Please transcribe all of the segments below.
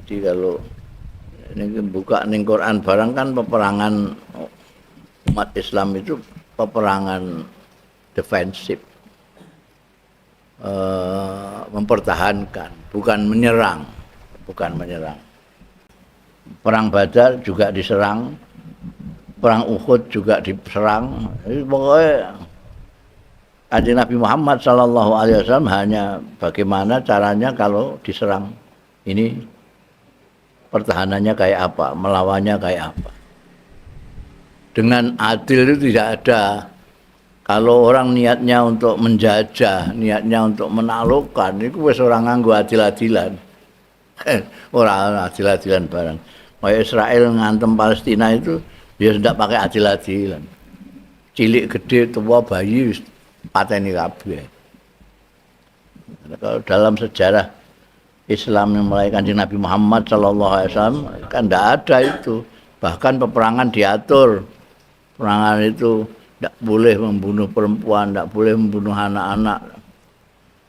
Jadi kalau ini buka ning Quran barang kan peperangan umat Islam itu peperangan defensif, mempertahankan, bukan menyerang, bukan menyerang. Perang Badar juga diserang, perang Uhud juga diserang. Jadi pokoknya Kanjeng Nabi Muhammad sallallahu alaihi wasallam hanya bagaimana caranya kalau diserang ini pertahanannya kayak apa, melawannya kayak apa. Dengan adil itu tidak ada. Kalau orang niatnya untuk menjajah, niatnya untuk menaklukkan, itu wis ora nganggo adil-adilan. Ora adil-adilan barang. Kayak Israel ngantem Palestina itu ya tidak pakai adil-adilan. Cilik, gede, tua, bayi wis pateni kabeh. Kalau dalam sejarah Islam yang mulai Kanjeng Nabi Muhammad sallallahu alaihi wasallam kan tidak ada itu. Bahkan peperangan diatur. Peperangan itu tidak boleh membunuh perempuan, tidak boleh membunuh anak-anak,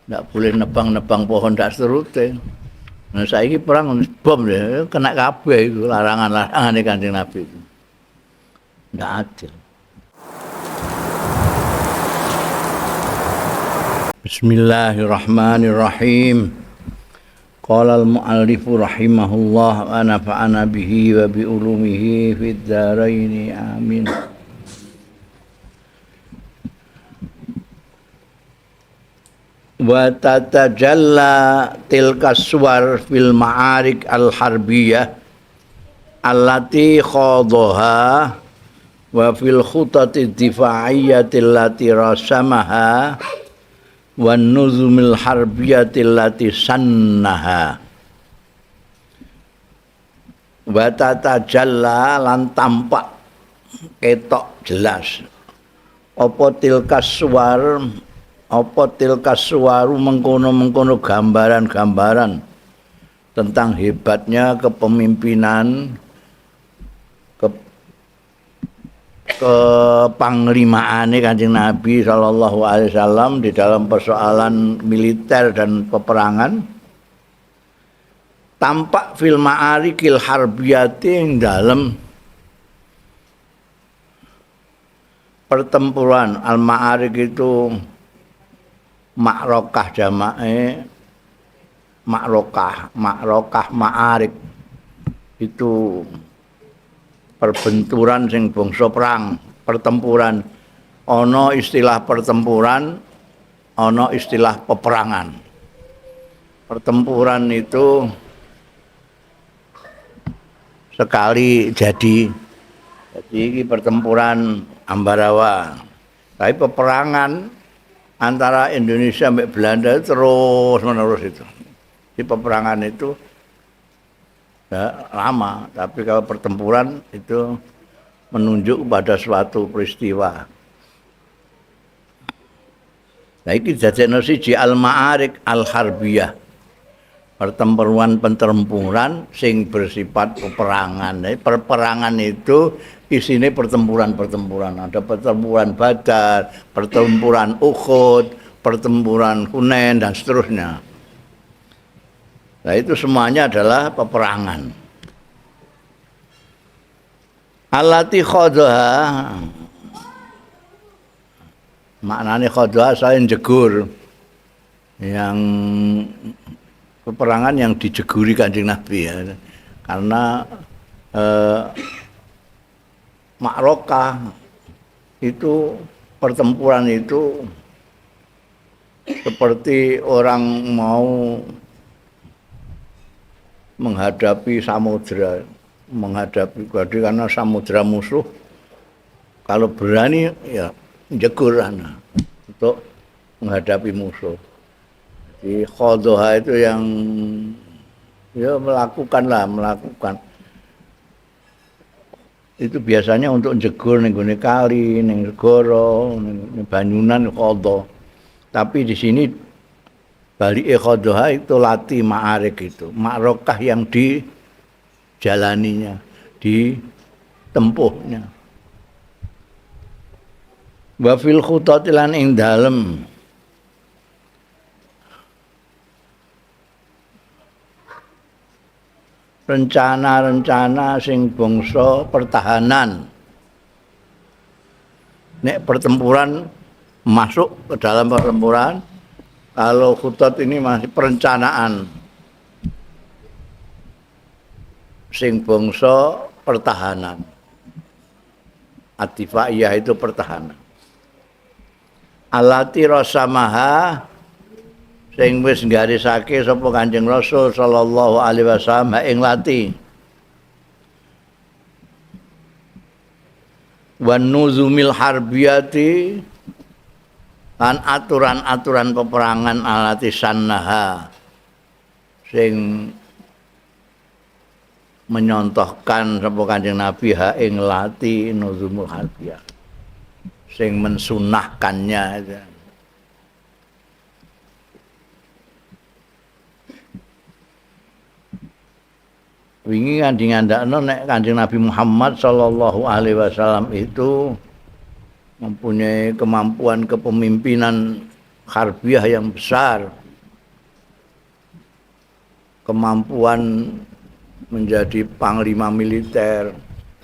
tidak boleh nebang-nebang pohon, tidak seterusnya. Nah, saiki perang bom ya, kena kabeh itu larangan-larangan Kanjeng Nabi itu. Tidak adil. Bismillahirrahmanirrahim. Qala al-mu'allif rahimahullah wa nafa'ana bihi wa bi ulumihi fid dharain, amin. Wa tatajalla tilka suwar fil ma'arik al-harbiyah allati khadaha wa fil khutati difa'iyyati allati rasamaha wan nuzumil harbiyati allati sannaha. Wa tatajalla lan tampak ketok jelas apa tilka suwar, apa tilka suwaru mengkono-mengkono gambaran-gambaran tentang hebatnya kepemimpinan, kepanglimaane Kanjeng Nabi sallallahu alaihi wasallam di dalam persoalan militer dan peperangan, tampak fil ma'arikil harbiyati ing dalem pertempuran. Al ma'arik itu makrokah jamae, makrokah, makrokah ma'arik itu perbenturan sing bangsa perang, pertempuran. Ana istilah pertempuran, ana istilah peperangan. Pertempuran itu sekali jadi iki pertempuran Ambarawa. Tapi peperangan antara Indonesia sampai Belanda itu terus menerus itu. Jadi peperangan itu ya, lama, tapi kalau pertempuran itu menunjuk kepada suatu peristiwa. Nah, iki dadekno siji al-ma'arik al-harbiyah. Pertempuran-pertempuran sing bersifat peperangan. Nah, perperangan itu isine pertempuran-pertempuran. Ada pertempuran Badar, pertempuran Uhud, pertempuran Hunain dan seterusnya. Nah, itu semuanya adalah peperangan. Allati khadaha, maknane khadaha saya jegur, yang peperangan yang dijeguri Kanjeng Nabi ya. Karena makrokah itu pertempuran itu seperti orang mau menghadapi samudra, menghadapi badai, karena samudra musuh kalau berani ya jegur ana untuk menghadapi musuh. Di khodoha itu yang ya melakukan itu biasanya untuk jegur ning gone kali, ning segara, ning banyunan khodo. Tapi di sini balike khodoha itu lati ma'arik itu, ma'rokah yang dijalaninya, ditempuhnya. Wa fil khutati lan ing dalem rencana-rencana sing bangsa pertahanan. Nek pertempuran masuk ke dalam pertempuran, kalau khutat ini masih perencanaan sing bangsa pertahanan. Ad-difaiyah itu pertahanan. Alati rasamaha sing wis nggarisake sapa Kanjeng Rasul sallallahu alaihi wasallam ing lati. Wan nuzumil harbiyati lan aturan-aturan peperangan alati sannaha sing menyontohkan sapa Kanjeng Nabi ha ing lati nuzumul harbiyah sing mensunahkannya itu. Wingi kan ngandakno nek Kanjeng Nabi Muhammad sallallahu alaihi wasallam itu mempunyai kemampuan kepemimpinan harbiah yang besar, kemampuan menjadi panglima militer,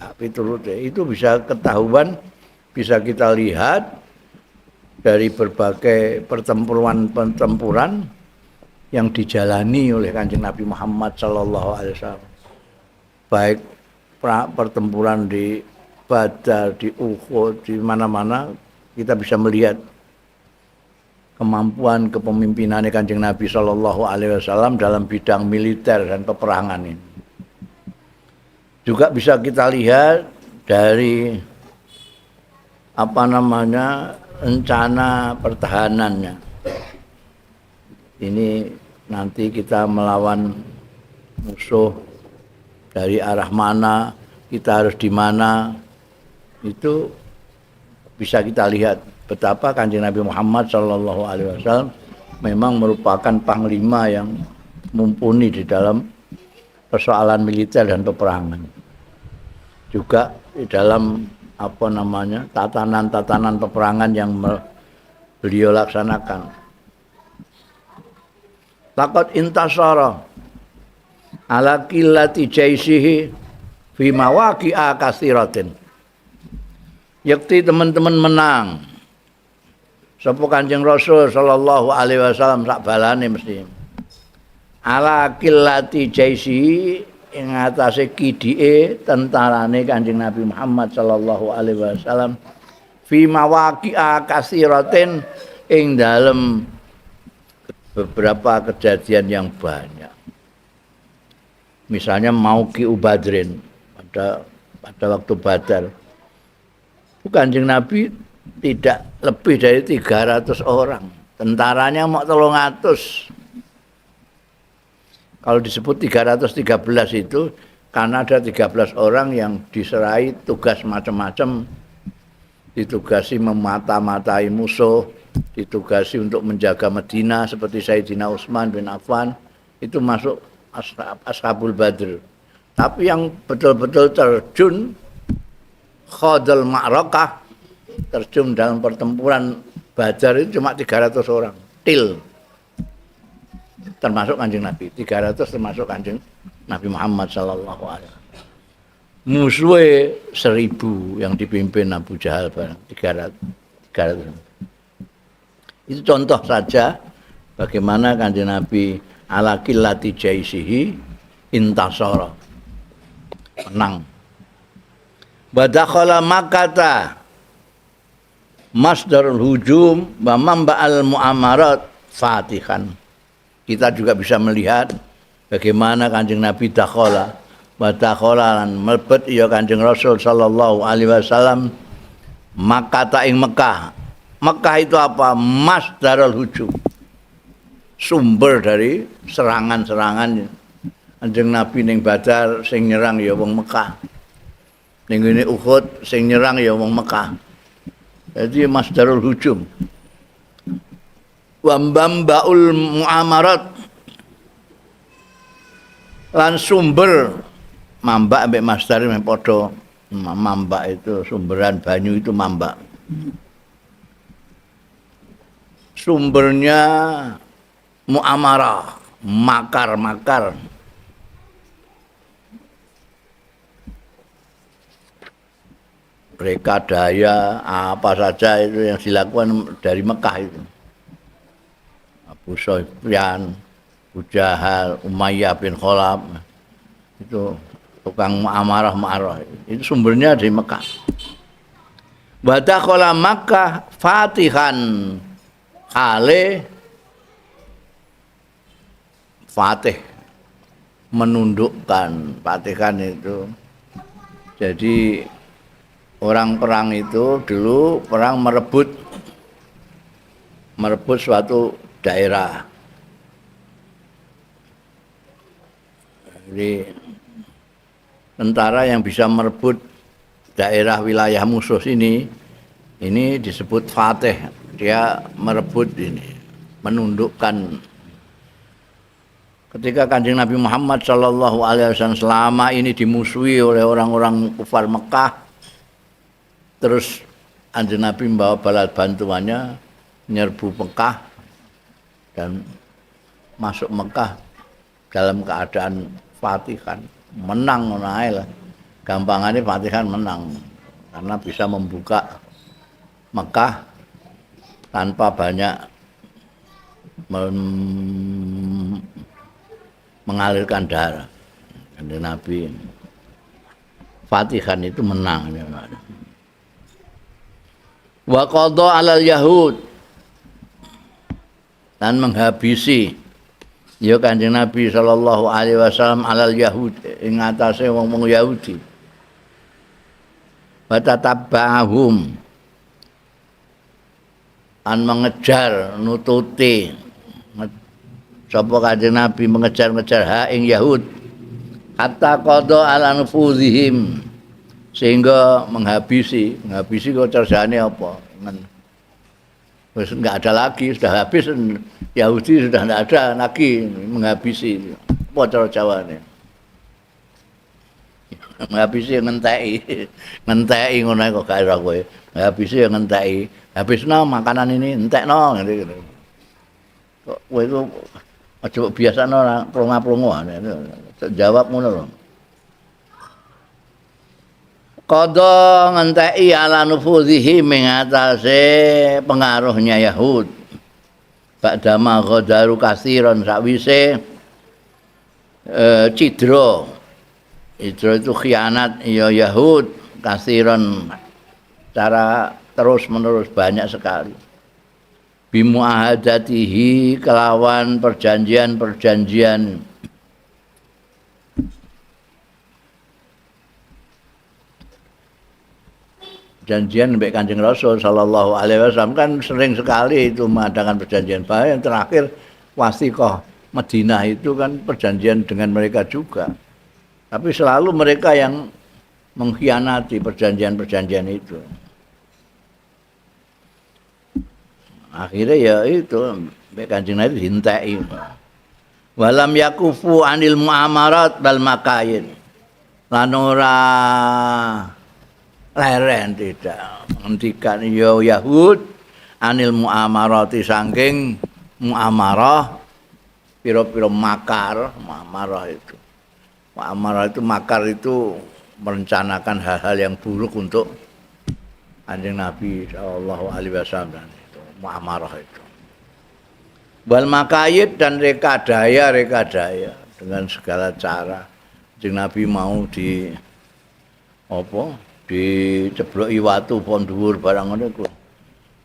tapi turut itu bisa ketahuan, bisa kita lihat dari berbagai pertempuran-pertempuran yang dijalani oleh Kanjeng Nabi Muhammad sallallahu alaihi wasallam. Baik pertempuran di Badar, di Uhud, di mana-mana kita bisa melihat kemampuan kepemimpinan Kanjeng Nabi sallallahu alaihi wasallam dalam bidang militer dan peperangan ini. Juga bisa kita lihat dari rencana pertahanannya. Ini nanti kita melawan musuh dari arah mana, kita harus di mana, itu bisa kita lihat betapa Kanjeng Nabi Muhammad sallallahu alaihi wasallam memang merupakan panglima yang mumpuni di dalam persoalan militer dan peperangan. Juga di dalam tatanan-tatanan peperangan yang beliau laksanakan. Laqad intasara ala qillati jaisihi fi mawaqi'a katsiratin. Yakti teman-teman menang. Sapa Kanjeng Rasul sallallahu alaihi wasallam sak balane mesti. Ala qillati jaisihi ing atase kidike tentarane Kanjeng Nabi Muhammad sallallahu alaihi wasallam fi mawaqi'a katsiratin ing dalem beberapa kejadian yang banyak. Misalnya Mauqi'u Badrin pada waktu Badar. Kanjeng Nabi tidak lebih dari 300 orang. Tentaranya mau 300. Kalau disebut 313 itu karena ada 13 orang yang diserai tugas macam-macam. Ditugasi memata-matai musuh, ditugasi untuk menjaga Madinah seperti Sayyidina Utsman bin Affan, itu masuk Ashabul Badr. Tapi yang betul-betul terjun khadal ma'rakah, terjun dalam pertempuran Badar itu cuma 300 orang. Til. Termasuk Kanjeng Nabi. 300 termasuk Kanjeng Nabi Muhammad sallallahu alaihi wasallam. Musuhe 1000 yang dipimpin Abu Jahal barang 300. Itu contoh saja bagaimana Kanjeng Nabi ala qillati jaisihi intasara, menang. Badakhala Makkata masdarul hujum wa manba'al muamarat fatihan. Kita juga bisa melihat bagaimana Kanjeng Nabi dakhala wa dakhala lan mlebet ya Kanjeng Rasul sallallahu alaihi wasallam Makkata ing Mekah. Mekah itu apa? Masdarul hujum, sumber dari serangan-serangan. Kanjeng Nabi ning Badar sing nyerang ya wong Mekah. Ning ngene Uhud sing nyerang ya wong Mekah. Jadi masdarul hujum. Wa mbambaul muamarat lan sumber mambak ambek masdar meh padha. Mambak itu sumberan banyu, itu mambak. Sumbernya muamarah, makar-makar. Rekadaya apa saja itu yang dilakukan dari Mekah itu. Abu Sufyan, Abu Jahal, Umayyah bin Khalaf itu tukang amarah-marah itu sumbernya dari Mekah. Wa dakhala Makkah fatihan hale fatih, menundukkan. Fatihan itu jadi orang perang itu dulu perang merebut suatu daerah. Jadi tentara yang bisa merebut daerah wilayah musuh ini disebut fatih. Dia merebut ini, menundukkan. Ketika Kanjeng Nabi Muhammad sallallahu alaihi wasallam selama ini dimusuhi oleh orang-orang kufar Mekah, terus Kanjeng Nabi membawa bala bantuannya menyerbu Mekah dan masuk Mekah dalam keadaan fatihan, menang ngono ae lah. Gampangane fatihan menang karena bisa membuka Mekah tanpa banyak mengalirkan darah. Kanjeng Nabi fatihan itu menang. Wa qadha 'alal yahud, dan menghabisi ya Kanjeng Nabi sallallahu alaihi wasallam alal yahud ing atase wong-wong Yahudi. Wa tatabba'ahum, an mengejar nututi sapa Kanjeng Nabi mengejar-ngejar ha ing Yahud hatta qada ala nufuzihim, sehingga menghabisi kok kerjane apa? Wis enggak ada lagi, sudah habis Yahudi, sudah enggak ada lagi, menghabisi. Apa cara Jawane? Menghabisi ngenteki. Ngenteki ngono kok gak ora kowe. Menghabisi ya ngenteki. Habisno makanan ini entekno ngene. Kok kowe iku aja biasane ora plonga-plongo. Jawab ngono lho. Qada ngenteki ala nufuzihi mengatasi pengaruhnya Yahud. Ba'dama ghadaru kasiron sakwise cidra. Cidra itu khianat ya Yahud kasiron cara terus menerus banyak sekali. Bimuahadatihi kelawan perjanjian-perjanjian perjanjian mbek Kanjeng Rasul sallallahu alaihi wasallam kan sering sekali itu mengadakan perjanjian. Bahkan yang terakhir Wasiqah Madinah itu kan perjanjian dengan mereka juga. Tapi selalu mereka yang mengkhianati perjanjian-perjanjian itu. Akhirnya ya itu mbek Kanjeng Nabi dihinteki. Walam yakufu anil muamarat wal makayin. Lan ora leren, tidak menghentikan ya Yahud anil muamarati saking muamarah pira-pira makar. Muamarah itu, muamarah itu makar itu merencanakan hal-hal yang buruk untuk Kanjeng Nabi sallallahu alaihi wasallam, itu muamarah itu. Wal makayid dan rekadaya dengan segala cara Kanjeng Nabi mau di apa dicebloki watu pon dhuwur barang ngono iku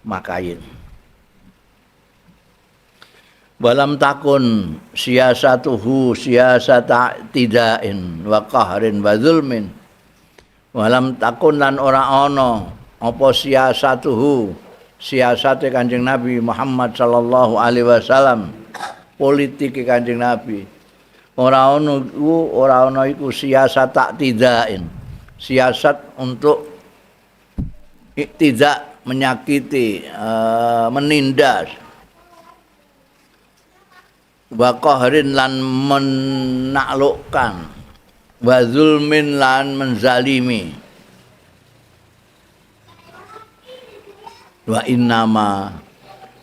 makayin. Walam takun siasatuhu siasata tidain wa qahrin wa zulmin. Walam takun lan ora ana apa siasatuhu siasate Kanjeng Nabi Muhammad sallallahu alaihi wasallam, politik Kanjeng Nabi ora ana iku, ora ana iku siasata tidain, siasat untuk tidak menyakiti, menindas, wa qahrin lan menaklukkan, wa zulmin lan menzalimi. Wa innama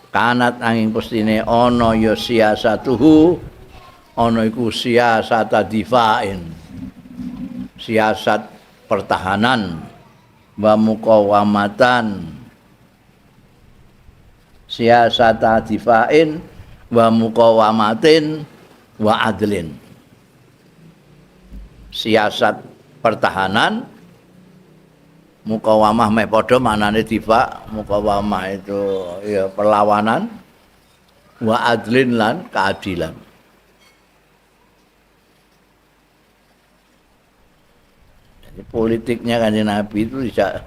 kanat angin pestine ana ya siasatuhu, ana iku siasata difain, siasat pertahanan, wa muqawamatan, siasata difa'in wa muqawamatin wa adlin. Siasat pertahanan, muqawamah meh padha maknane difa, muqawamah itu ya perlawanan, wa adlin lan keadilan. Jadi politiknya Kanjeng Nabi itu tidak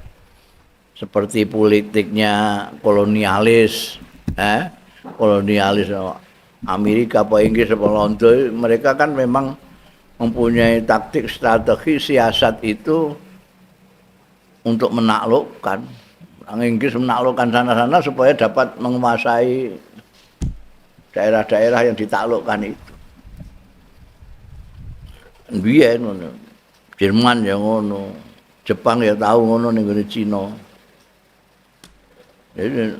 seperti politiknya kolonialis, kolonialis Amerika apa Inggris apa Londo, mereka kan memang mempunyai taktik, strategi, siasat itu untuk menaklukkan. Orang Inggris menaklukkan sana-sana supaya dapat menguasai daerah-daerah yang ditaklukkan itu. Biyen ngono. Jerman ya ngono, Jepang ya tahu ngono ning gone Cina. Jadi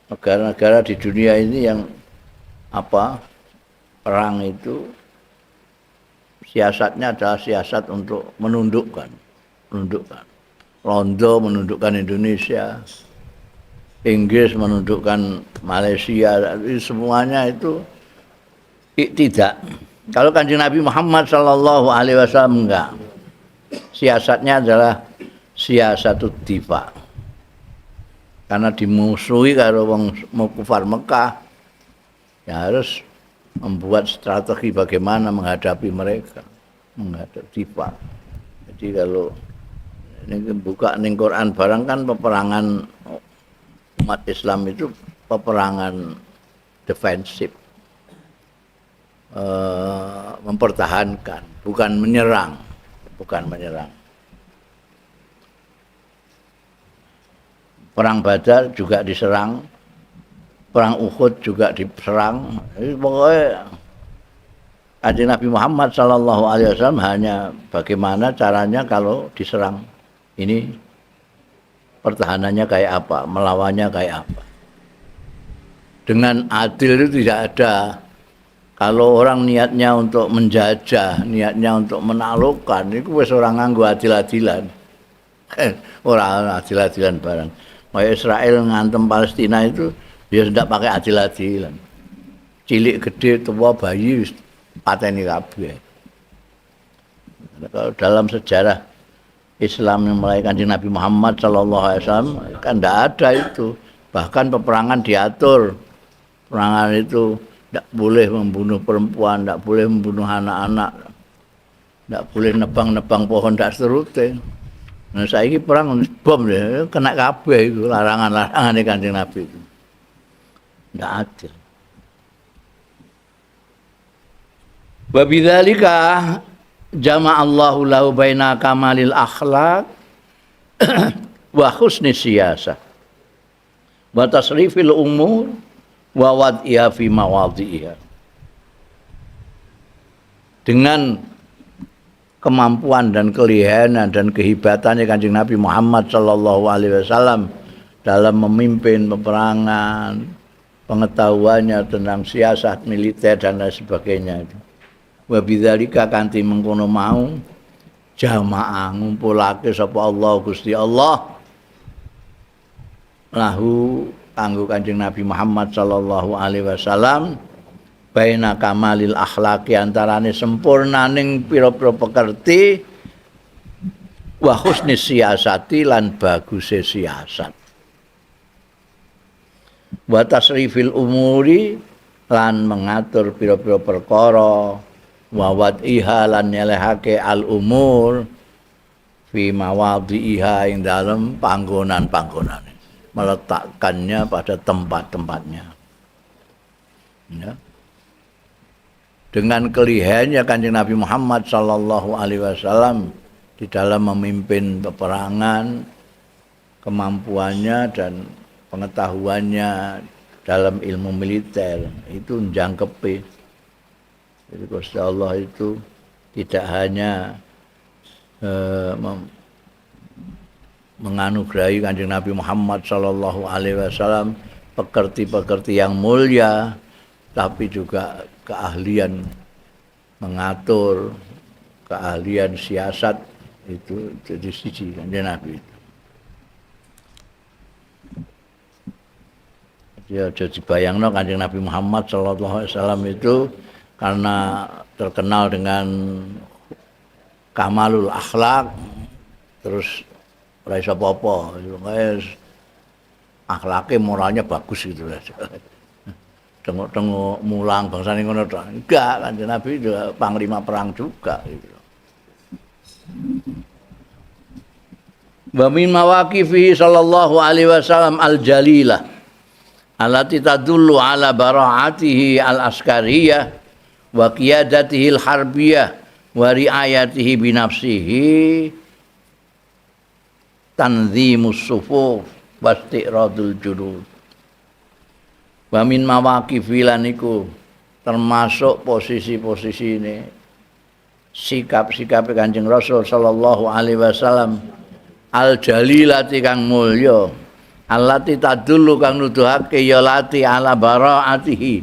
negara-negara di dunia ini yang perang itu siasatnya adalah siasat untuk menundukkan, menundukkan. Londo menundukkan Indonesia, Inggris menundukkan Malaysia, semuanya itu tidak. Kalau Kanjeng Nabi Muhammad sallallahu alaihi wasallam enggak. Siasatnya adalah siasatud difa. Karena dimusuhi karo wong kufar Mekah, ya harus membuat strategi bagaimana menghadapi mereka, menghadapi difa. Jadi kalau ini buka ning Quran barang kan peperangan umat Islam itu peperangan defensif, mempertahankan, bukan menyerang, bukan menyerang. Perang Badar juga diserang, perang Uhud juga diserang. Jadi pokoknya Kanjeng Nabi Muhammad sallallahu alaihi wasallam hanya bagaimana caranya kalau diserang ini pertahanannya kayak apa, melawannya kayak apa. Dengan adil itu tidak ada. Kalau orang niatnya untuk menjajah, niatnya untuk menaklukkan, itu wis ora nganggo adil-adilan. Ora adil-adilan barang. Kayak Israel ngantem Palestina itu dia sudah pakai adil-adilan. Cilik, gede, tua, bayi wis pateni kabeh. Kalau dalam sejarah Islam yang mulai Kanjeng Nabi Muhammad sallallahu alaihi wasallam kan tidak ada itu. Bahkan peperangan diatur. Peperangan itu tidak boleh membunuh perempuan, tidak boleh membunuh anak-anak, tidak boleh nebang-nebang pohon, tidak seterusnya. Nah, saiki perang bom ya, kena kabeh itu larangan-larangan Kanjeng Nabi itu. Tidak adil. Wa bidzalika jama'allahu lahu baina kamalil akhlaq wa husni siyasah wa tasrifil umur wa wad'iha fi mawadhi'iha. Dengan kemampuan dan kelihanan dan kehebatannya Kanjeng Nabi Muhammad sallallahu alaihi wasallam dalam memimpin peperangan, pengetahuannya tentang siasat militer dan lain sebagainya itu. Wa bidzalika kanthi mengkono mau jamaah ngumpulake sapa Allah Gusti Allah lahu kanggo Kanjeng Nabi Muhammad sallallahu alaihi wasallam baina kamalil akhlaqi antarane sempurnaning pira-pira pekerti wa husni siasati lan baguse siasat wa tasrifil umuri lan mengatur pira-pira perkara wa wad'iha lan nyelehake al umur fi mawadhiha ing dalem panggonan-panggonane, meletakkannya pada tempat-tempatnya. Ya. Dengan kelihayannya Kanjeng Nabi Muhammad sallallahu alaihi wasallam di dalam memimpin peperangan, kemampuannya dan pengetahuannya dalam ilmu militer itu njangkepi. Jadi Gusti Allah itu tidak hanya menganugerahi Kanjeng Nabi Muhammad sallallahu alaihi wasallam pekerti-pekerti yang mulia, tapi juga keahlian mengatur, keahlian siasat Itu jadi siji Kanjeng Nabi itu. Jadi aja dibayangno Kanjeng Nabi Muhammad sallallahu alaihi wasallam itu karena terkenal dengan kamalul akhlak terus ora iso apa-apa, pokoke akhlake moralnya bagus gitu lah. Tengok-tengok mulang bangsane ngono tok. Enggak, Kanjeng Nabi juga panglima perang juga gitu. Wa min mawaqifihi sallallahu alaihi wasallam al-jalilah allati tadullu ala bara'atihi al-askariyah wa qiyadatihi al-harbiyah wa riayatihi bi nafsihi tanzimus sufuf wa isti'radul junud. Wa min mawaqifi lan iku termasuk posisi-posisi ini sikap-sikap Kanjeng Rasul sallallahu alaihi wasallam al-jalilati kang mulya allati tadullu kang nuduhake ya lati ala bara'atihi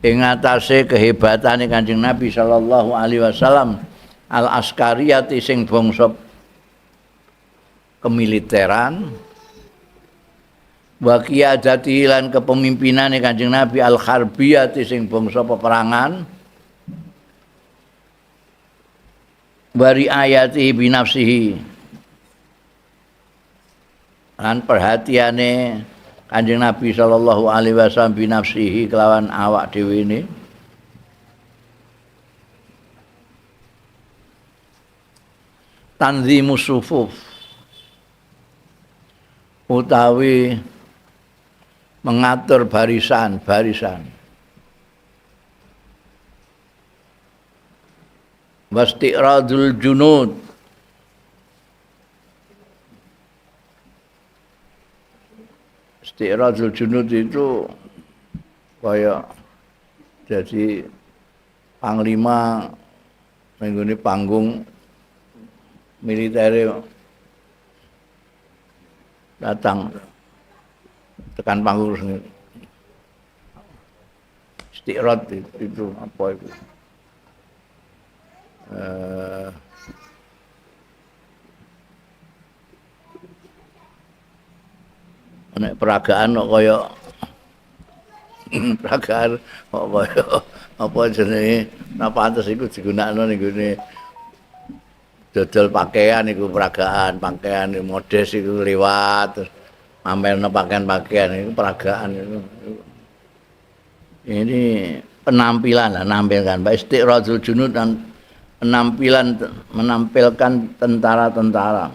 ing atase kehebatane Kanjeng Nabi sallallahu alaihi wasallam al-askariyati sing bangsa kemiliteran wa qiyadati lan kepemimpinane Kanjeng Nabi al-harbiyati sing bangsa peperangan wa riayatihi bi nafsihi lan perhatiane Kanjeng Nabi sallallahu alaihi wasallam bi nafsihi kelawan awak dhewe ini tanzimus sufuf utawi mengatur barisan-barisan wasti'radul junud isti'radul junud itu kayak jadi panglima mengguni panggung militer datang tekan panggung isti'rad itu apa itu nek peragaan kok kaya peragaan kok kaya apa jenenge ora pantes iku digunakno ning gone dodol pakaian iku peragaan pakaian modes iku liwat terus mamerno pakaian-pakaian iku peragaan itu. Ini penampilan lah, nampilkan Pak isti'radul junud dan penampilan menampilkan tentara-tentara.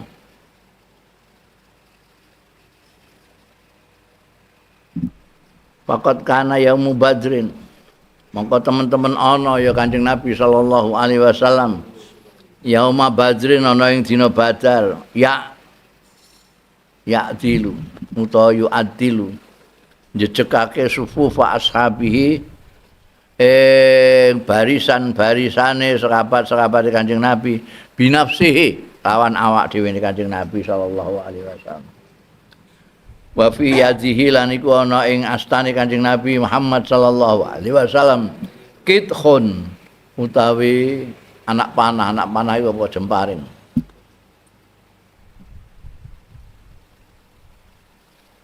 Faqad kana yaumu Badrin. Mongko teman-teman ana ya Kanjeng Nabi sallallahu alaihi wasallam. Yauma Badrin ana ing dina Badar, ya ya'dilu utawa yu'adilu. Jejekake sufufa ashabihi ing barisan-barisane sahabat-sahabat Kanjeng Nabi binafsihi lawan awak dhewe Kanjeng Nabi sallallahu alaihi wasallam. Wa fi yadihi lan iku ana ing astane Kanjeng Nabi Muhammad sallallahu alaihi wasallam kithun utawi anak panah iku apa jemparing.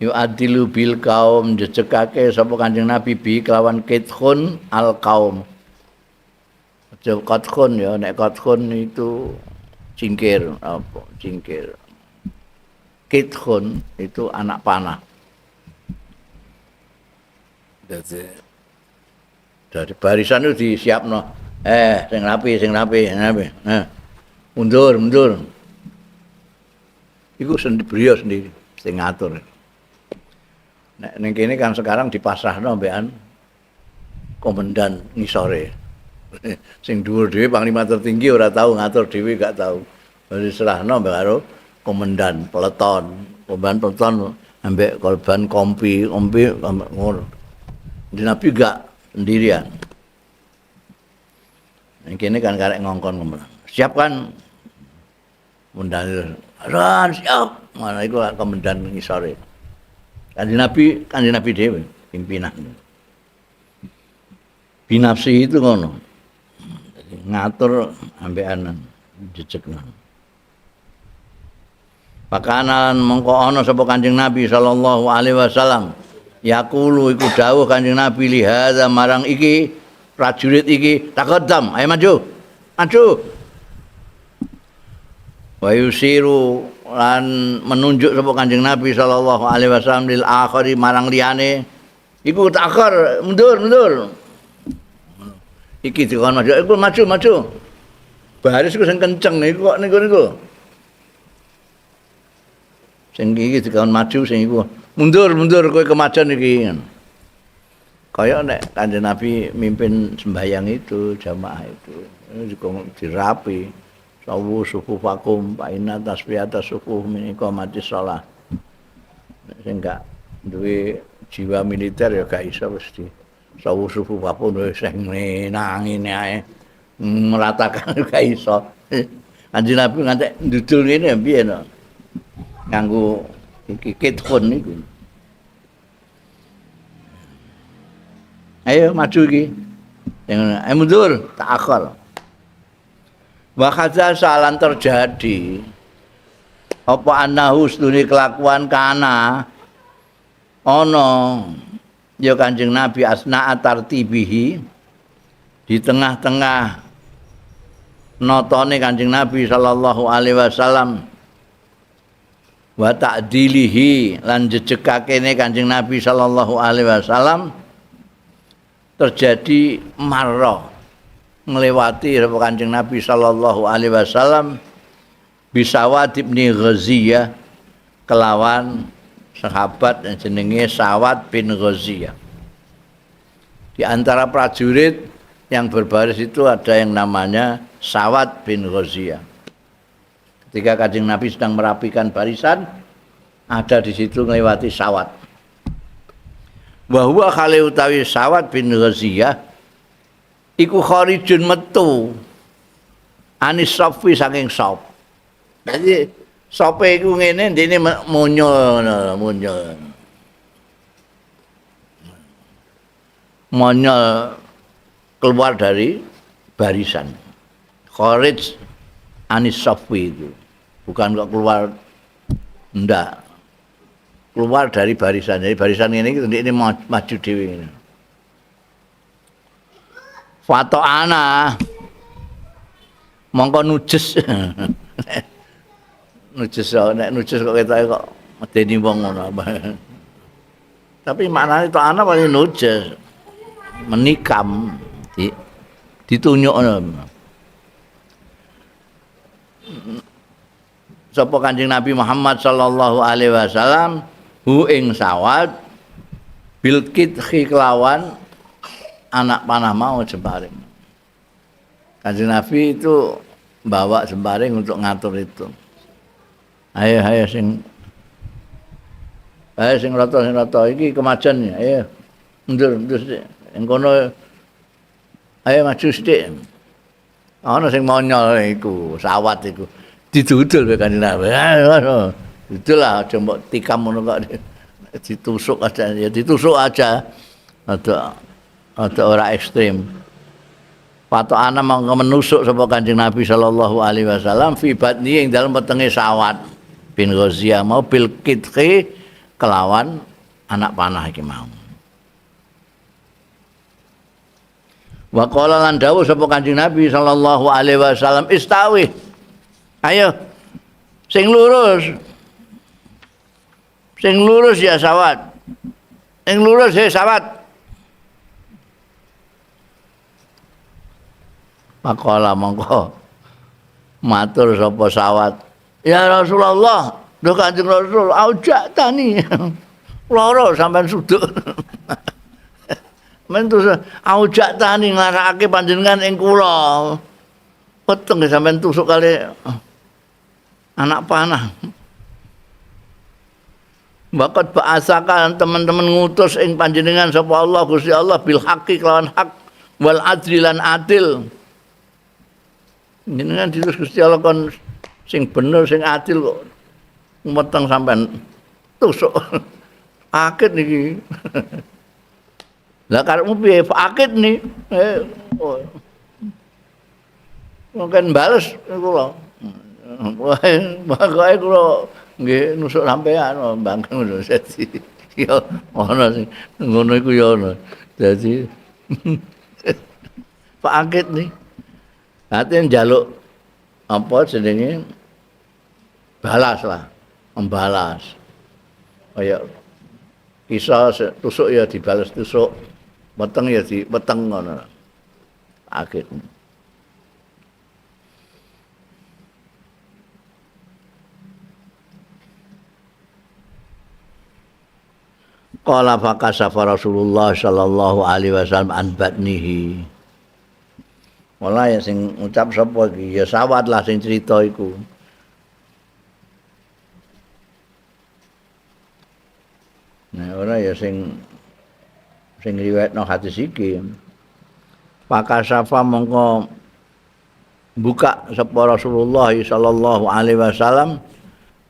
Yu'adilu bil kaum jejekake sapa Kanjeng Nabi bi kelawan kithun al kaum. Aja kathun ya, nek kathun itu cingkir apa cingkir. Kithun itu anak panah. Jadi dari barisan itu disiapno. Sing rapi, sing rapi, sing rapi. Mundur, mundur. Iku sendiri beliau sendiri sing ngatur. Nek ning kene kan sekarang dipasrahno mbekan komandan ngisore. Sing dhuwur dhewe panglima tertinggi ora tau ngatur dhewe gak tau. Diserahno mbek karo komandan peleton, komandan peleton ambek korban kompi, kompi ngono. Nabi gak sendirian. Ning kene kan karek ngongkon komandan. Siap kan? Komandan, siap. Mana iku komandan ngisore. Kanjeng Nabi dhewe pimpinan. Binafsi itu ngono. Ngatur ambekan jejekno. Pakanan mongko ana sapa Kanjeng Nabi sallallahu alaihi wasallam yaqulu iku dawuh Kanjeng Nabi li hadza marang iki prajurit iki taqaddam ayo maju maju wa yusiru lan menunjuk sapa Kanjeng Nabi sallallahu alaihi wasallam lil akhari marang liyane iku takhar mundur mundur iki dikon maju iku maju maju baris iku sing kenceng iku kok niku niku sing iki dikon maju sing iku mundur mundur kowe kemajuan iki kaya nek Kanjeng Nabi mimpin sembahyang itu jamaah itu dirapi sawu sufufakum fa inna tasbihata sufuh min iqamati shalah sing gak duwe jiwa militer ya gak iso mesti sawu sufufakum wis sing nangine ae meratakan gak iso. Kanjeng Nabi ngantek ndudul ngene piye no nganggo iki kitkhun niku. Ayo maju iki. Ayo mundur, ta'akhir. Wa hadza salan terjadi. Apa anahu sedune kelakuan kana ana ya Kanjeng Nabi asna tartibihi di tengah-tengah notone Kanjeng Nabi sallallahu alaihi wasallam wa ta'dilihi lan jejekakene Kanjeng Nabi sallallahu alaihi wasallam terjadi marra nglewati Kanjeng Nabi sallallahu alaihi wasallam bisawad ibn Ghaziyah kelawan sahabat yang jenenge Sawad bin Ghaziyah. Di antara prajurit yang berbaris itu ada yang namanya Sawad bin Ghaziyah. Ketika Kanjeng Nabi sedang merapikan barisan, ada di situ melewati Sawad. Wa huwa khali utawi Sawad bin Ghaziyah iku kharijun metu anis safi saking saf. Jadi sope iku ngene ndene munyul munyul. Munyul keluar dari barisan. Kharij anis safi itu. Bukan kok keluar ndak. Keluar dari barisan. Jadi barisan ini ini maju dhewe ngene. Fato'ana mongko nujes. Nujes nek nujes kok ketoke kok medeni wong ngono. Tapi maknane ta'ana paling nujes. Menikam ditunyukno. Sapa Kanjeng Nabi Muhammad sallallahu alaihi wasallam hu ing Sawad bil kithi kelawan anak panah mau jemparing. Kanjeng Nabi itu bawa jemparing untuk ngatur itu. Ayo ayo sing rata iki kemajuan ya. Ayo mundur mundur sithik. Ing kono ayo maju sithik. Ana sing monyol iku, Sawad iku. Didudul be Kanjeng Nabi. Dudul lah aja mbok tikam ngono kok ditusuk aja ya ditusuk aja. Ada ora ekstrim. Patokane mongko menusuk sapa Kanjeng Nabi sallallahu alaihi wasallam fi batni ing dalem wetenge Sawad bin Ghaziyah mau bil kithi kelawan anak panah iki mau. Wa qala lan dawuh sapa Kanjeng Nabi sallallahu alaihi wasallam istawi. Ayo sing lurus. Sing lurus ya Sawad. Sing lurus ya Sawad. Pakola mongko matur sapa Sawad. Ya Rasulullah, lho Kanjeng Rasul, aujak tani. Loro sampean suduk. Men terus aujak tani nglarakake panjenengan ing kula. Weteng sampean tusuk kali anak panah. Bakat ba'asakan teman-teman ngutus ing panjenengan sapa Allah Gusti Allah bil haqqi kelawan hak wal adli lan adil. Jenengan diutus Gusti Allah kon sing bener sing adil kok weteng sampean tusuk. Akid niki. Lah karepmu piye? Akid nih. Mungkin bales kula. Pokoke kula Nggih nusuk sampean bang ngono. Dadi ya ana sing ngono iku ya ana. Dadi Pak Akid nih. Ate njaluk apa jenenge balas lah, membalas. Kaya iso tusuk ya dibales tusuk, weteng ya diweteng ngono. Akid. Qala fakasafa Rasulullah sallallahu alaihi wasallam an batnihi. Wala ya sing ngucap sapa iki ya Sawat lah sing cerita iku. Nah ora ya sing riwayatno hadis iki. Fakasafa mongko buka sapa Rasulullah sallallahu alaihi wasallam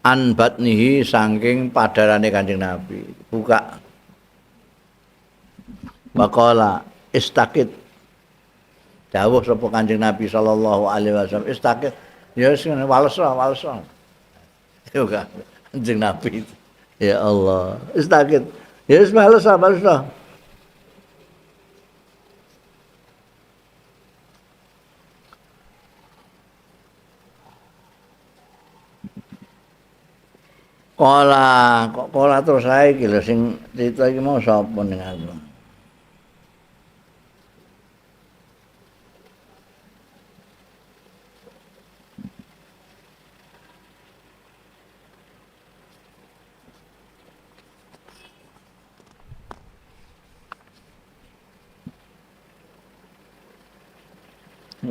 an batnihi saking padarane Kanjeng Nabi. Buka. Waqala istakid. Dawuh sapa Kanjeng Nabi sallallahu alaihi wasallam istakid. Ya wis wales wales. Yo Kanjeng Nabi. Ya Allah, istakid. Ya wis wales wales. Kola, kok kola terus ae iki lho sing cerita iki mau sapa ning aku.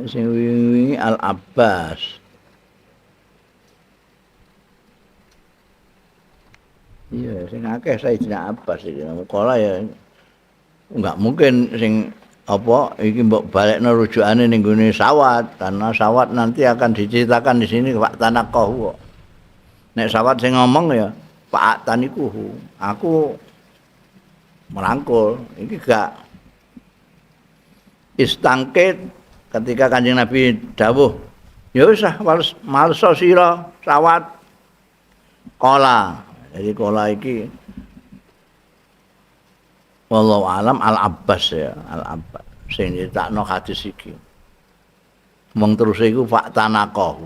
Sing wingi Al Abbas. Iya, sing akeh Sayyidina Abbas iki. Kala ya enggak mungkin sing apa iki mbok balekno rujukane ning gone Sawat, karena Sawat nanti akan diceritakan di sini Pak Tanaqahu. Nek Sawat sing ngomong ya Pak Tanikuhu, aku merangkul. Iki gak istangkit ketika Kanjeng Nabi dawuh, ya wis ah males sira Sawat. Kala. Jadi kola iki wallahu alam Al Abbas ya, Al Abbas sing nyritakno hadis iki. Mong terus iku Pak Tanaqahu.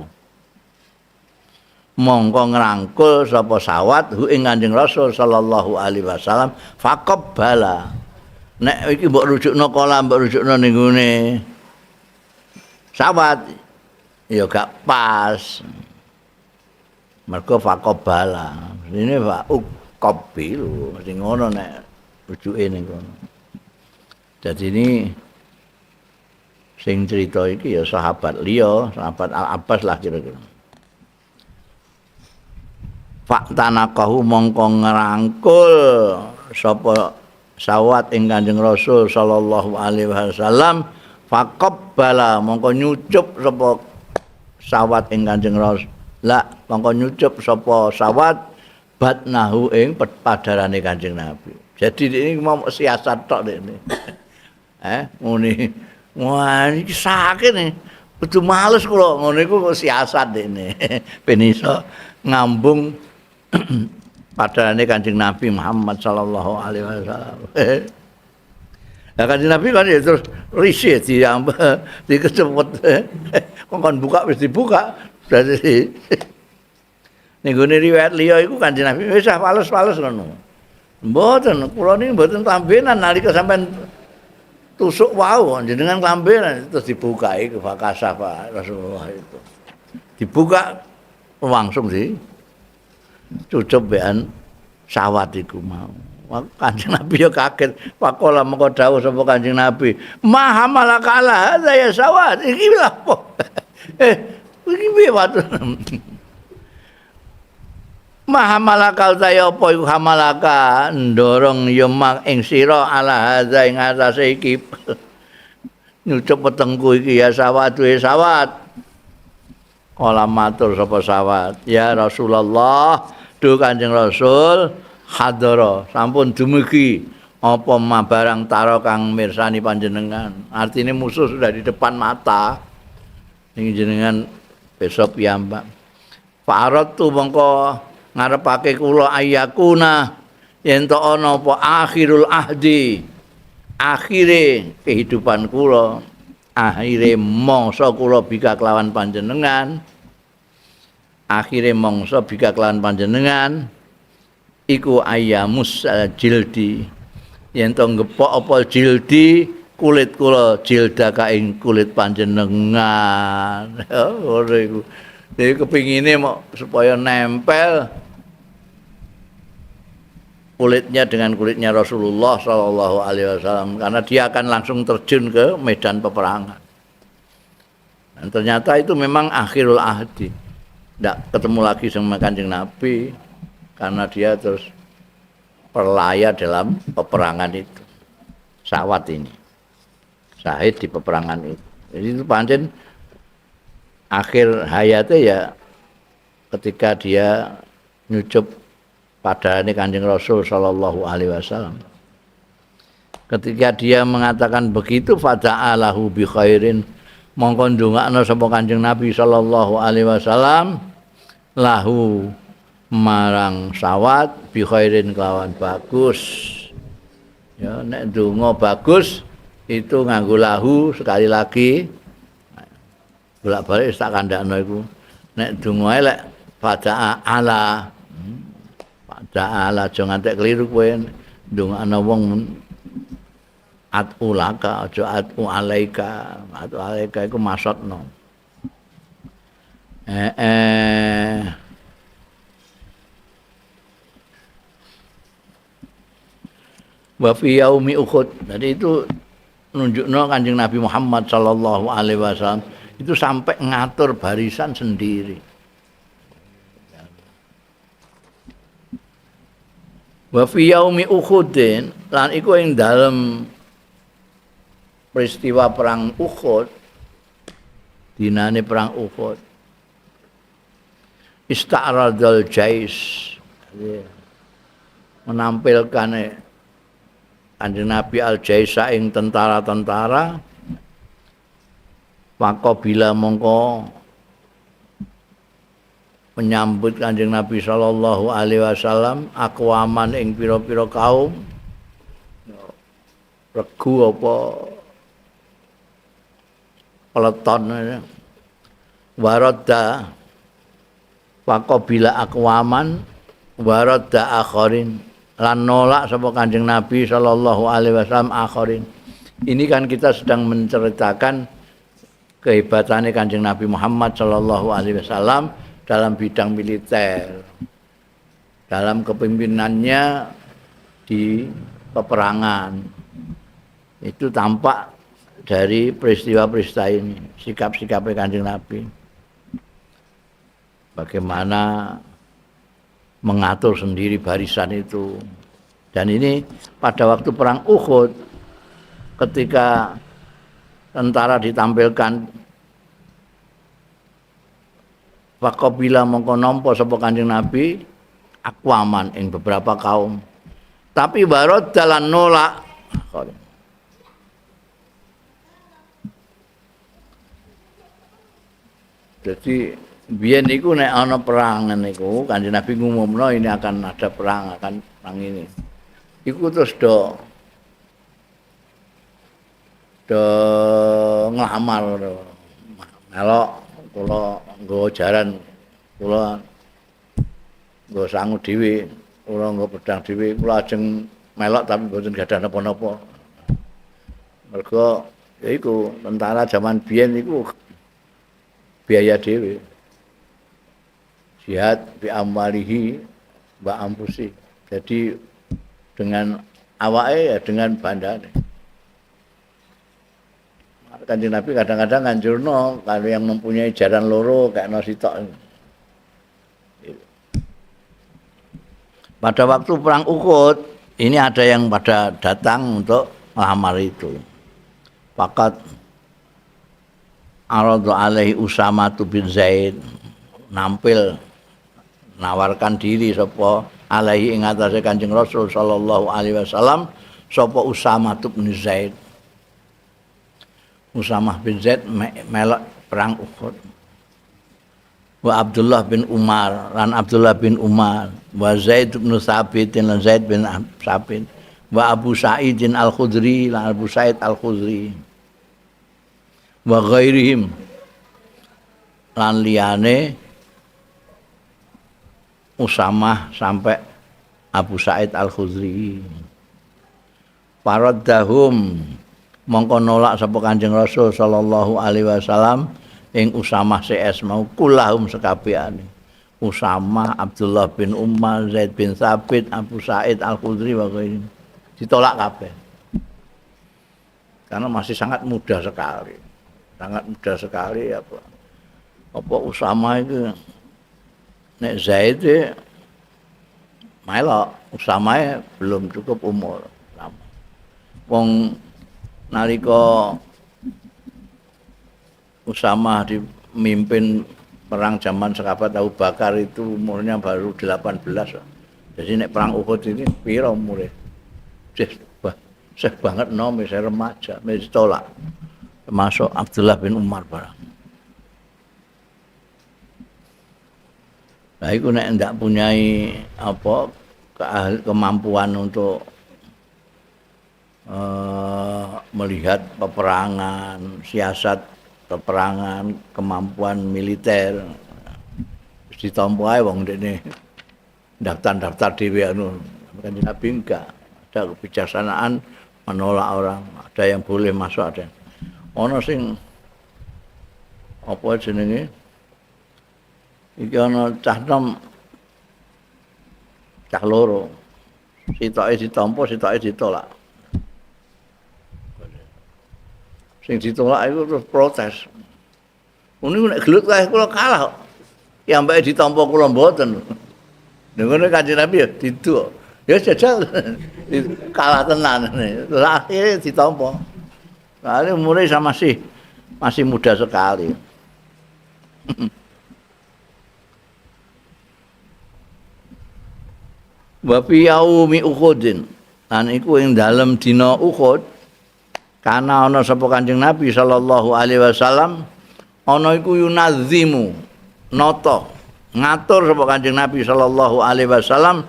Mongko ngrangkul sapa Sawat hu ing Kanjeng Rasul sallallahu alaihi wasallam faqabbala. Nek iki mbok rujukno kola mbok rujukno ning gone Sawat ya gak pas. Mergo faqabbala. Ini Pak uqabbilu mesti ngono nek rujuke ning kono. Dadi ini sing cerita iki ya sahabat liya, sahabat Al Abbas lah kira-kira. Pak Tanaqahu mongko ngrangkul sapa Sawat ing Kanjeng Rasul sallallahu alaihi wasallam faqabbala mongko nyucup sapa Sawat ing Kanjeng Rasul. Lah mongko nyucup sapa Sawat batnahu ing padarane Kanjeng Nabi. Jadi ini mau siasat tok ini. Ngene. Wah, iki sakit nih. Kudu males kula ngono iku kok siasat ini. Ben iso ngambung padarane Kanjeng Nabi Muhammad sallallahu alaihi wasallam. Lah Kanjeng Nabi kan ya terus risih dikecepet. Kok kon buka wis dibuka. Dadi ning gone riwayat liya iku Kanjeng Nabi wis ah wales-wales ngono. Mboten, kula niki mboten klambenan nalika sampean tusuk wau jenengan klambenan terus dibukai ke fakasafa Rasulullah itu. Dibuka langsung di cucup bean Sawat iku mau. Kanjeng Nabi ya kaget. Pakola mengko dawuh sapa Kanjeng Nabi, "Maha malakala hadza ya Sawat." Iki lha apa? Iki piye watu? Maha malakal ta ya apa iku hamalaka ndorong ya mak ing sira ala hadza ing atase iki. Nyucup wetengku iki ya Sawat duwe Sawat. Kala matur sapa Sawat, "Ya Rasulullah, duh Kanjeng Rasul, hadara sampun dumugi apa ma barang tara kang mirsani panjenengan." Artine musuh sudah di depan mata. Ning jenengan besok piyambak. Fa'aratu mongko ngarepake kula ayakuna yen to ana apa akhirul ahdi, akhire kehidupan kula, akhire mangsa kula bika kelawan panjenengan, akhire mangsa bika kelawan panjenengan iku ayamus jildi, yen to ngepok apa jildi kulit kula jildaka ing kulit panjenengan. Ngono iku. Jadi kepingine mau supaya nempel kulitnya dengan kulitnya Rasulullah Shallallahu Alaihi Wasallam, karena dia akan langsung terjun ke medan peperangan. Dan ternyata itu memang akhirul ahdi, tidak ketemu lagi sama Kanjeng Nabi karena dia terus perlaya dalam peperangan itu. Sawat ini syahid di peperangan itu. Jadi itu pancen akhir hayatnya ya ketika dia nyucup padane Kanjeng Rasul Shallallahu Alaihi Wasallam. Ketika dia mengatakan begitu, fada'alahu bi khairin, mongko ndongakno sapa Kanjeng Nabi Shallallahu Alaihi Wasallam lahu marang sawat bi khairin kelawan bagus. Ya nek ndonga bagus itu nganggo lahu sekali lagi. Bolak-balik tak kandhakno iku. Nek donga elek fada'a ala. Fada'a ala aja ngantek keliru kowe ndongakno wong atulaka aja atu alaika. Atu alaika iku maksudno. Wa fi yaumi Uhud. Jadi itu nunjukno Kanjeng Nabi Muhammad sallallahu alaihi wasallam itu sampai ngatur barisan sendiri. Wa fi yaumi Uhudin, lan iku ing dalem peristiwa perang Uhud, dinane perang Uhud. Ista'radul jais, menampilkan Kanjeng Nabi al-jaisa ing tentara-tentara. Faqabila mongko menyambut Kanjeng Nabi sallallahu alaihi wasallam aqwaman ing pira-pira kaum, regu apa peleton, waradda faqabila aqwaman waradda akharin, lan nolak sapa Kanjeng Nabi sallallahu alaihi wasallam akharin. Ini kan kita sedang menceritakan kehebatannya Kanjeng Nabi Muhammad sallallahu alaihi wasallam dalam bidang militer, dalam kepimpinannya di peperangan. Itu tampak dari peristiwa-peristiwa ini, sikap-sikapnya Kanjeng Nabi. Bagaimana mengatur sendiri barisan itu. Dan ini pada waktu perang Uhud, ketika tentara ditampilkan, faqabila mongko nampa sapa Kanjeng Nabi aqwaman ing beberapa kaum, tapi barod dalan nolak. Jadi biyen niku nek ana perang niku Kanjeng Nabi ngumumno ini akan ada perang, akan perang ini. Iku terus do nglamar melok kula nggawa jaran, kula nggawa sangu dhewe, kula nggawa pedang dhewe, kula ajeng melok tapi mboten gadah napa-napa. Mergo ya iku tentara jaman biyen iku biaya dhewe. Jihad bi amwalihi wa anfusi. Jadi dengan awake ya dengan bandane. Kanjeng Nabi kadang-kadang nganjurno kalau yang mempunyai jaran loro kayak sitok. Pada waktu perang Uhud ini ada yang pada datang untuk melamar itu. Fakat aradu alaihi Usama bin Zaid, nampil nawarkan diri sapa alaihi ing atase Kanjeng Rasul sallallahu alaihi wasallam sapa Usama bin Zaid. Usamah bin Zaid melok perang Uhud. Wa Abdullah bin Umar lan Abdullah bin Umar, wa Zaid bin Thabit lan Zaid bin Thabit, wa Abu Sa'id Al-Khudri lan Abu Sa'id Al-Khudri, wa ghairihim lan liyane Usamah sampai Abu Sa'id Al-Khudri. Paraddahum mongko nolak sapa Kanjeng Rasul sallallahu alaihi wasallam ing Usamah CS mau kulahum sekabehane. Usamah, Abdullah bin Umar, Zaid bin Thabit, Abu Sa'id Al-Khudri wa ghairihim. Ditolak kabeh. Karena masih sangat muda sekali. Sangat muda sekali apa. Apa Usamah itu nek Zaid melok, Usamah belum cukup umur. Wong nalika Usamah dimimpin perang zaman sahabat Abu Bakar itu umurnya baru 18. Jadi nek perang Uhud ini pira umure? Seh banget nom, saya remaja, wis ditolak. Termasuk Abdullah bin Umar barang. Nah, iku nek ndak punyai apa kemampuan untuk melihat peperangan, siasat peperangan, kemampuan militer, wis ditampa ae wong ndekne daftar-daftar dhewe anu. Kanjeng Nabi enggak, ada kebijaksanaan menolak orang, ada yang boleh masuk, ada yang ana sing apa jenenge iki ana cah nom cah loro, sitoke ditampa, sitoke ditolak. Sing ditolak iku terus protes. Niku nek gelut kae kula kalah kok. Ya ambeke ditampa kula mboten. Lha ngono Kanjeng Nabi ya diduk. Ya jajal kalah tenan. Terus akhire ditampa. Soale umure sama masih muda sekali. Wa fi yaumi Uhudin. Lan iku ing dalem dina Uhud kana ana sapa Kanjeng Nabi sallallahu alaihi wasallam ana iku yunazimu nata ngatur sapa Kanjeng Nabi sallallahu alaihi wasallam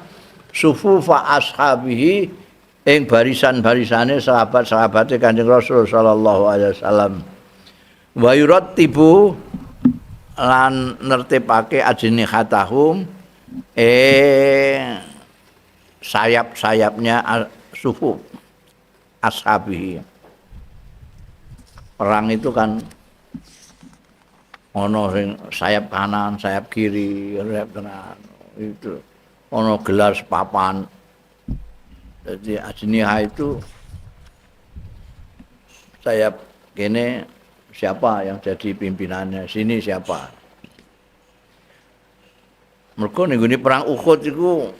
sufufa ashabihi ing barisan-barisane sahabat-sahabate Kanjeng Rasul sallallahu alaihi wasallam wa yurattibu lan nertibake ajnihatahum sayap-sayapnya sufuf ashabihi. Perang itu kan ono sing sayap kanan, sayap kiri, sayap kanan itu ono gelar sepapan. Jadi ajniha itu sayap kene siapa yang jadi pimpinannya, sini siapa. Mergo ning gone perang Uhud iku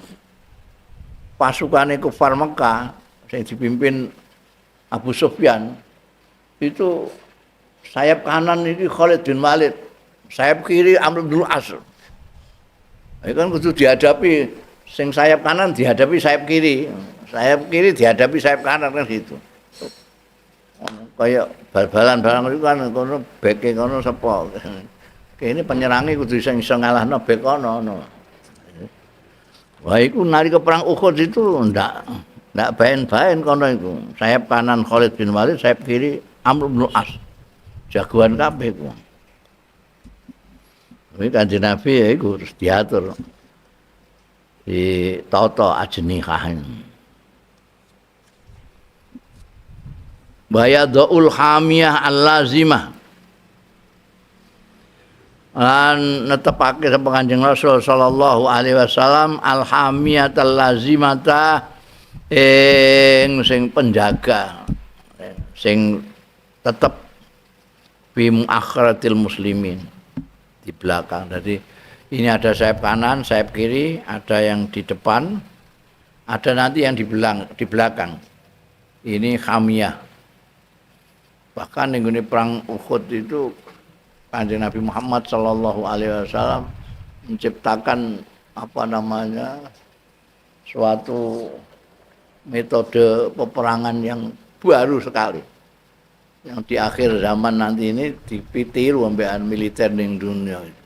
pasukane kufar Mekah sing dipimpin Abu Sufyan itu sayap kanan ini Khalid bin Walid, sayap kiri Amr bin As. Ini kan kudu dihadapi, sing sayap kanan dihadapi sayap kiri dihadapi sayap kanan kan gitu. Kayak bal-balan barang itu kan kono beke kono sapa. Kene penyerange kudu iso ngalahno bek kono ngono. Wah iku nalika perang Uhud itu ndak baen-baen kono iku. Sayap kanan Khalid bin Walid, sayap kiri Amr bin As. Jagoan kabeh iku. Kuwi Kanjeng Nabi ya iku terus diatur. Ditata ajnihah. Bayadul hamiyah al-lazimah. Lan netepake sapa Kanjeng Rasul sallallahu alaihi wasallam al-hamiyatal lazimata ing sing penjaga sing tetep fi muakhiratil muslimin di belakang. Jadi ini ada sayap kanan, sayap kiri, ada yang di depan, ada nanti yang di belakang. Ini hamiyah. Bahkan ning perang Uhud itu Kanjeng Nabi Muhammad sallallahu alaihi wasallam menciptakan apa namanya suatu metode peperangan yang baru sekali. Yang di akhir zaman nanti ini dipitiru ambekan militer ning dunia itu.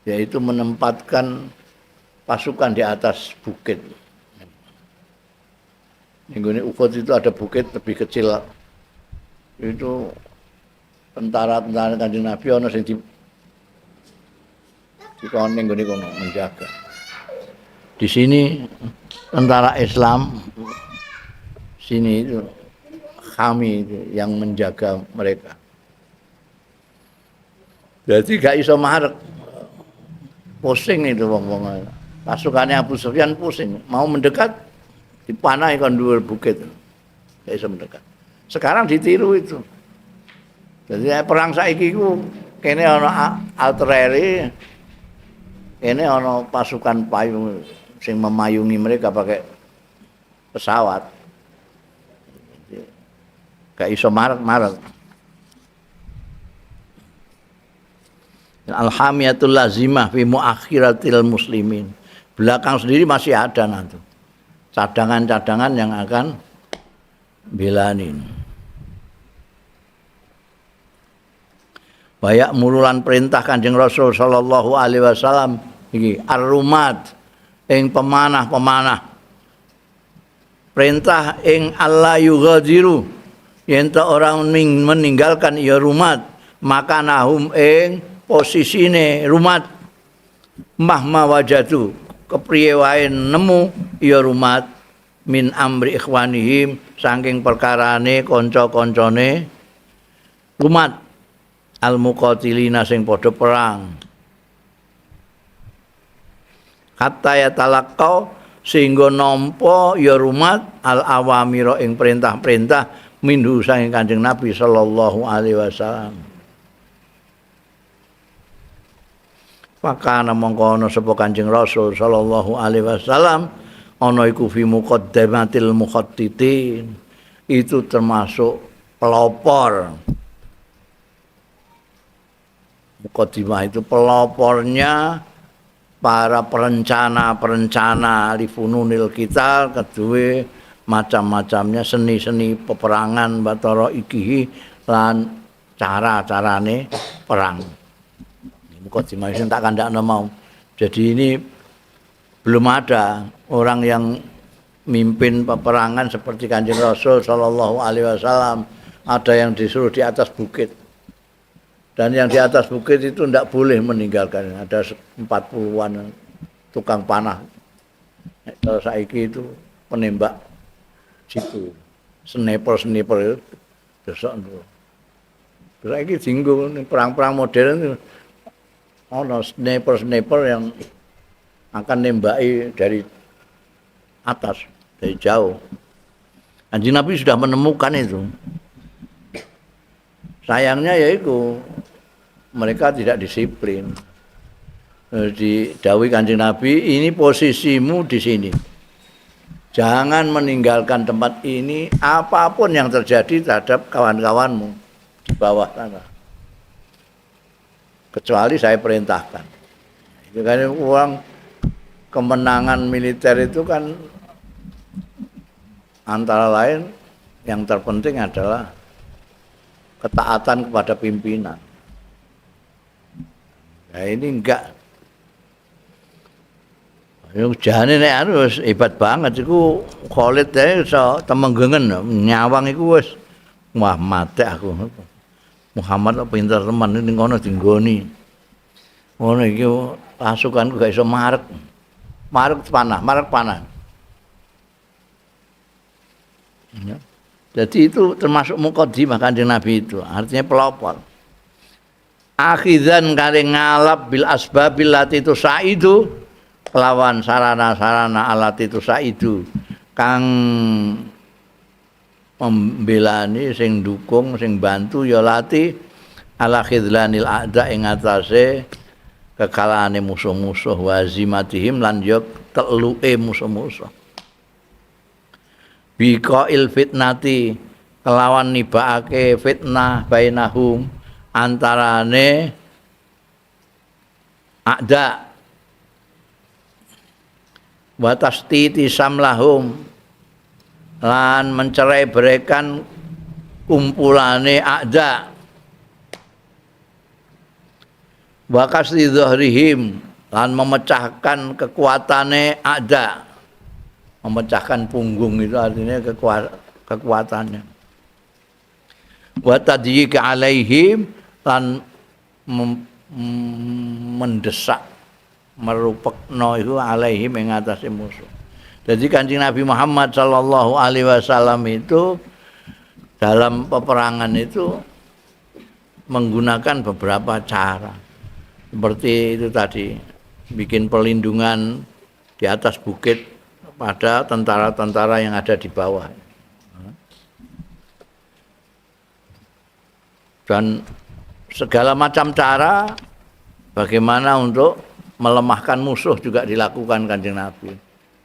yaitu menempatkan pasukan di atas bukit. Ning Uhud itu ada bukit lebih kecil. Itu tentara-tentara Kanjeng Nabi ana sing dikon ning gone kono menjaga. Di sini tentara Islam sini itu kami itu yang menjaga mereka. Jadi gak iso marek. Pusing itu wong-wong. Pasukannya Abu Sufyan pusing, mau mendekat dipanah kon dhuwur bukit. Gak iso mendekat. Sekarang ditiru itu. Jadi perang saiki iku kene ana artileri, kene ana pasukan payung sing memayungi mereka pakai pesawat. Gak iso marek-marek. Alhamiyatul lazimah fi muakhiratil muslimin. Belakang sendiri masih ada nanti cadangan-cadangan yang akan belanin. Bayak mululan perintah Kanjeng Rasul sallallahu alaihi wasallam iki ar-rumat ing pemanah-pemanah. Perintah ing Allah yughadiru yen ta orang meninggalkan ya rumat maka nahum ing posisine rumat mahma wajadu kepriye wae nemu ya rumat min amri ikhwanihim saking perkarane kanca-kancane rumat al muqatilina sing padha perang hatta yatalaqau sehingga nampa ya rumat al awamira ing perintah-perintah minhu saking Kanjeng Nabi sallallahu alaihi wasallam. Pakana mongko ana sapa Kanjeng Rasul sallallahu alaihi wasallam ana iku fi muqaddamatil mukhattitin, itu termasuk pelopor. Muqaddimah itu pelopornya para perencana-perencana lifununil kita kedue macam-macamnya seni-seni peperangan batara ikihi lan cara-carane perang. Muqaddimah sing tak kandhakno mau. Jadi ini belum ada orang yang mimpin peperangan seperti Kanjeng Rasul sallallahu alaihi wasallam. Ada yang disuruh di atas bukit. Dan yang di atas bukit itu ndak boleh meninggalkan. Ada 40-an tukang panah. Kalau saiki itu penembak situ. Sniper-sniper itu besok. Saiki dinggo perang-perang modern itu ono sniper-sniper yang akan nembaki dari atas, dari jauh. Kanjeng Nabi sudah menemukan itu. Sayangnya ya itu mereka tidak disiplin. Didhawuhi Kanjeng Nabi, ini posisimu di sini. Jangan meninggalkan tempat ini apapun yang terjadi terhadap kawan-kawanmu di bawah sana. Kecuali saya perintahkan. Itu kan uang kemenangan militer itu kan antara lain yang terpenting adalah ketaatan kepada pimpinan. Nah ini enggak. Yang jane nek anu wis hebat banget iku Khalid ae iso temenggengen nyawang iku wis wah mati aku. Muhammad pinter teman ning kono dinggoni. Ngono iki pasukanku gak iso marek. Marek panah, marek panah. Ya. Jadi itu termasuk muqaddimah Kanjeng Nabi itu, artinya pelopor. Akhidan kali ngalap bil asbabil lati itu saidu kelawan sarana-sarana alat itu saidu kang membelani sing dukung sing bantu ya lati ala khidlanil a'da ing atase kekalahane musuh-musuh wazimatihim lan ya teluke musuh-musuh biqail fitnati kelawan nibakake fitnah bainahum antarane a'da wa tastiti samlahum lan mencerai-beraikan kumpulane a'da Wa kasri dhahrihim lan memecahkan kekuatane ada. Memecahkan punggung itu artinya kekuatannya. Wa tadyiq alaihim lan mendesak merupekno iku alaihim ing atase musuh. Jadi Kanjeng Nabi Muhammad sallallahu alaihi wasallam itu dalam peperangan itu menggunakan beberapa cara. Seperti itu tadi, bikin perlindungan di atas bukit pada tentara-tentara yang ada di bawah. Dan segala macam cara bagaimana untuk melemahkan musuh juga dilakukan Kanjeng Nabi.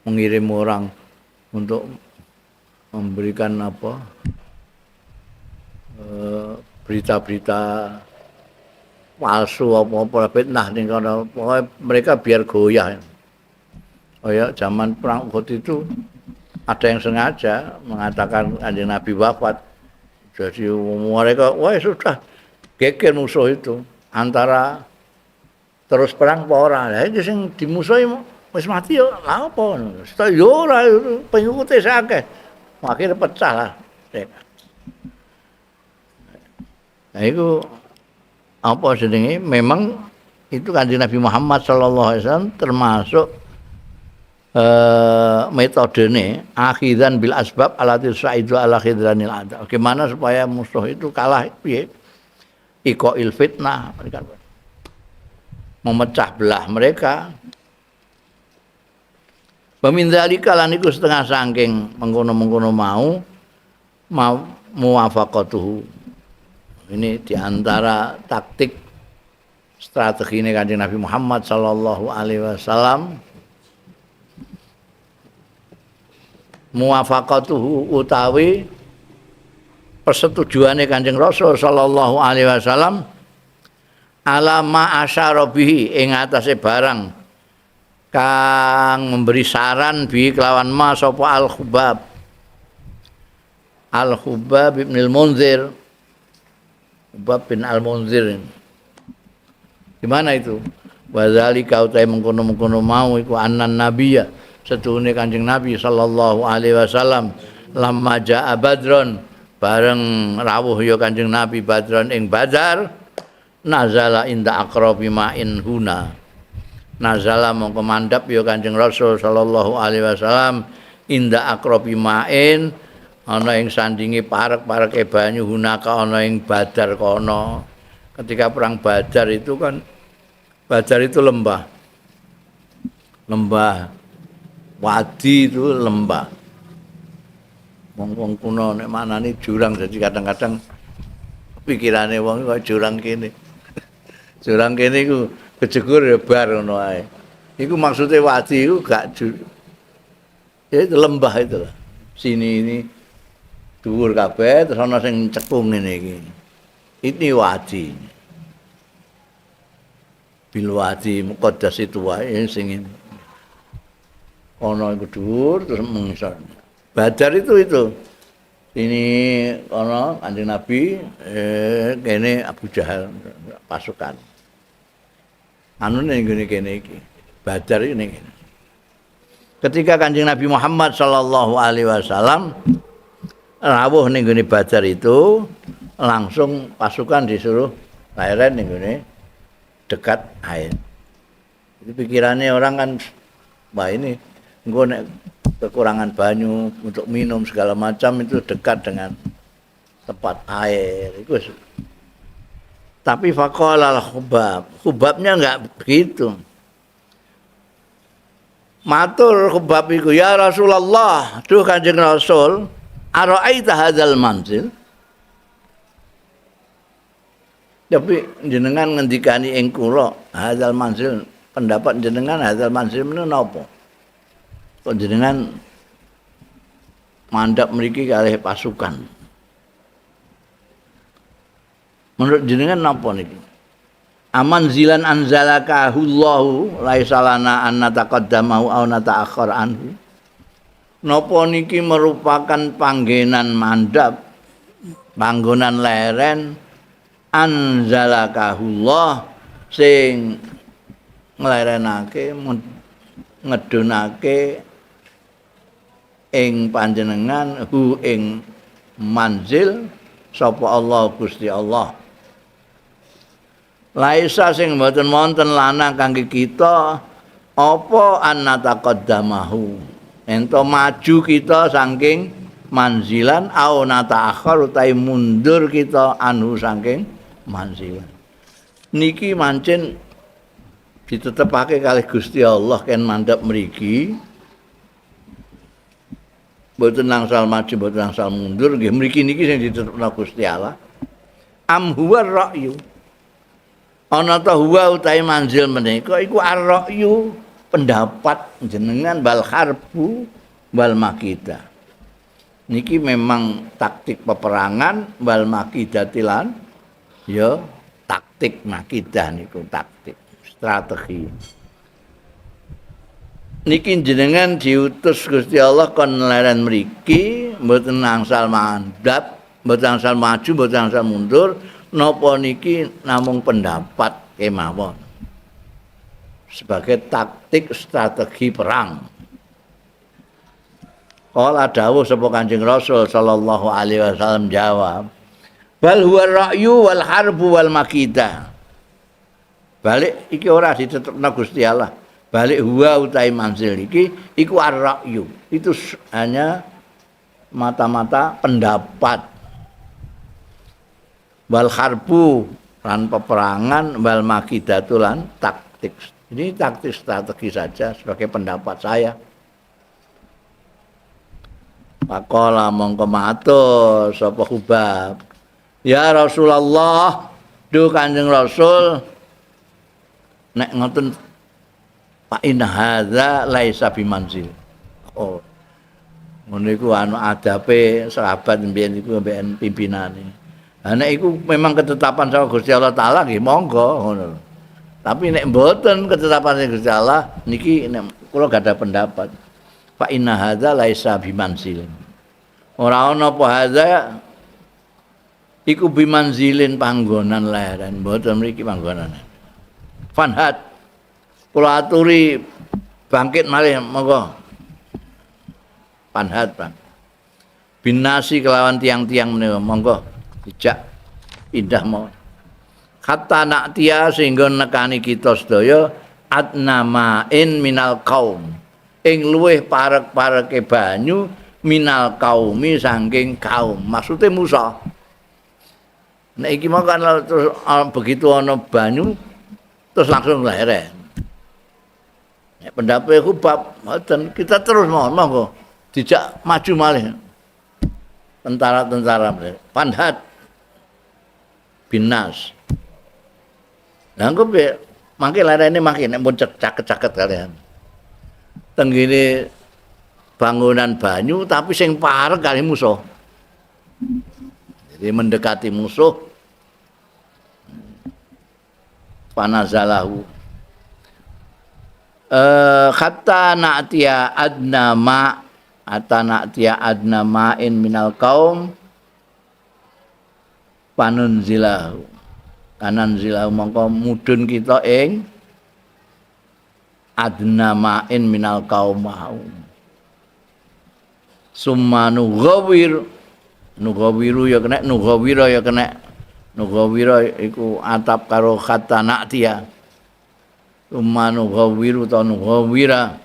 Mengirim orang untuk memberikan apa berita-berita palsu apa-apa fitnah ning kono, pokoke mereka biar goyah. Oh ya, zaman perang Uhud itu ada yang sengaja mengatakan Kanjeng Nabi wafat. Jadi mereka wah sudah geger musuh itu antara terus perang apa ora. Lah iki sing dimusuhi wis mati yo lha apa ngono. Yo ora pengikute akeh. Akhirnya pecah lah. Nah itu apa jenenge memang itu Kanjeng Nabi Muhammad sallallahu alaihi wasallam termasuk metodene akhidan bil asbab alati sa'idu ala khidranil ada. Bagaimana supaya musuh itu kalah piye? Iqail fitnah, memecah belah mereka. Pemindalika lan iku setengah saking mengkono-mengkono mau muwafaqatuhu. Ini diantara taktik strategi ini Kanjeng Nabi Muhammad sallallahu alaihi wasallam. Muwafaqatuhu utawi persetujuane Kanjeng Rasul sallallahu alaihi wasallam ala ma asyara bihi ing atase barang kang memberi saran bi kelawan ma sapa Al-Khubab. Al-Khubab bin Al-Munzir. Khubab bin Al-Munzir. Gimana itu? Wa zalika utai mengkono-mengkono mau iku annan nabiyya setuhune Kanjeng Nabi sallallahu alaihi wasallam lamma jaa Badron bareng rawuh ya Kanjeng Nabi Badron ing Badar nazala inda aqrabi ma'in huna. Nazala mongko mandhap ya Kanjeng Rasul sallallahu alaihi wasallam inda aqrabi ma'in ana ing sandinge parek-pareke banyu hunaka ana ing Badar kono. Ketika perang Badar itu kan Badar itu lembah. Lembah wadi itu lembah. Wong-wong kuno nek maknane jurang, jadi kadang-kadang pikirane wong kok jurang kene. Jurang kene iku kejegur ya bar ngono ae. Iku maksudnya wadi iku gak ya itu lembah itu lah. Sini ini dhuwur kabeh terus ana sing cekung ngene iki. Ini wadi. Bil wadi muqaddas itu wae sing ana iku dhuwur terus mengisor. Badar itu. Ini ana Kanjeng Nabi kene Abu Jahal pasukan. Anu ning ngene kene iki. Badar ini. Ketika Kanjeng Nabi Muhammad sallallahu alaihi wasallam rawuh ning ngene Badar itu, langsung pasukan disuruh leren ning ngene dekat air. Jadi pikirannya orang kan wah ini engko nek kekurangan banyu untuk minum segala macam itu dekat dengan tempat air. Itu. Tapi faqala al-Khubab, Khubabnya enggak begitu. Matur Khubab iku, ya Rasulullah, duh Kanjeng Rasul, ara'aita hadzal manzil? Tapi jenengan ngendikani ing kula, hadzal manzil, pendapat jenengan hadzal manzil menika napa? Kok jenengan mandhap mriki kalih pasukan. Menurut jenengan napa niki? Aman zilan anzalakahullahu laisa lana an nataqaddamahu aw nata'akhkhar anhu. Napa niki merupakan panggenan mandhap, panggonan leren anzalakahullah sing nglerenake ngedunake ing panjenengan hu ing manzil sapa Allah Gusti Allah. Laisa sing mboten wonten lanang kangge kita apa annataqaddamahu ento maju kita saking manzilan au nataakhir utawi mundur kita anhu saking manzilan. Niki mancen ditetepake kalih Gusti Allah ken mandhap mriki mboten angsal maju mboten angsal mundur nggih mriki niki sing ditetepno Gusti Allah. Am huwa ra'yu ana ta huwa utawi manzil menika iku ar-ra'yu pendapat jenengan bal harbu wal makidah. Niki memang taktik peperangan wal makidatilan ya taktik makidah niku taktik strategi. Niki jenengan diutus Gusti Allah kon leren mriki mboten angsal mandhap, mboten angsal maju, mboten angsal mundur, napa niki namung pendapat kemawon sebagai taktik strategi perang. Kala dawuh sapa Kanjeng Rasul sallallahu alaihi wasallam jawab, bal huwa ra'yu wal harbu wal makidah. Balik iki ora ditetepno Gusti Allah. Balik huwa utawi manzil iki iku ar-ra'yu. Itu hanya mata-mata pendapat. Wal harbu lan peperangan wal makidatu lan taktik. Ini taktik strategi saja sebagai pendapat saya. Pakola mongko matur sapa Hubab. Ya Rasulullah, duh Kanjeng Rasul, nek ngoten fa in hadza laisa bimanzil. Oh. Ngono iku anu adabe sahabat mbiyen iku mbek pimpinane. Lah nek iku memang ketetapan saka Gusti Allah Taala nggih monggo ngono. Tapi nek mboten ketetapan Gusti Allah niki nek kula gadah pendapat. Fa inna hadza laisa bimanzilin. Ora ana apa hadza iku bimanzilin panggonan leren, mboten mriki panggonan. Fanhat kula aturi bangkit malih monggo. Panhat bang. Binasi kelawan tiang-tiang menika monggo dijak pindah mawon. Hatta naktia sehingga nekani kita sedaya adna ma'in minal kaum. Ing luwih parek-pareke banyu minal kaumi saking kaum. Maksude Musa. Nek iki mau kan terus begitu ana banyu terus langsung leren. Nek pendape Hubab mboten, kita terus monggo dijak maju malih. Tentara-tentara panhat binas. Lah engko mangke lerene mangke nek pun caket-caket kalian. Tenggene bangunan banyu tapi sing parek kali musuh. Jadi mendekati musuh. Panazalahu. Hatta na'tiya adna ma hatta na'tiya adna ma'in minal kaum panunzilahu. Kananzilahu mongko mudhun kita ing adna ma'in minal kaum mau. Summa nughawir nughawiru ya kena nughawira ya kena nughawira iku atap karo kata na'tiya. Summa nughawiru ta nughawira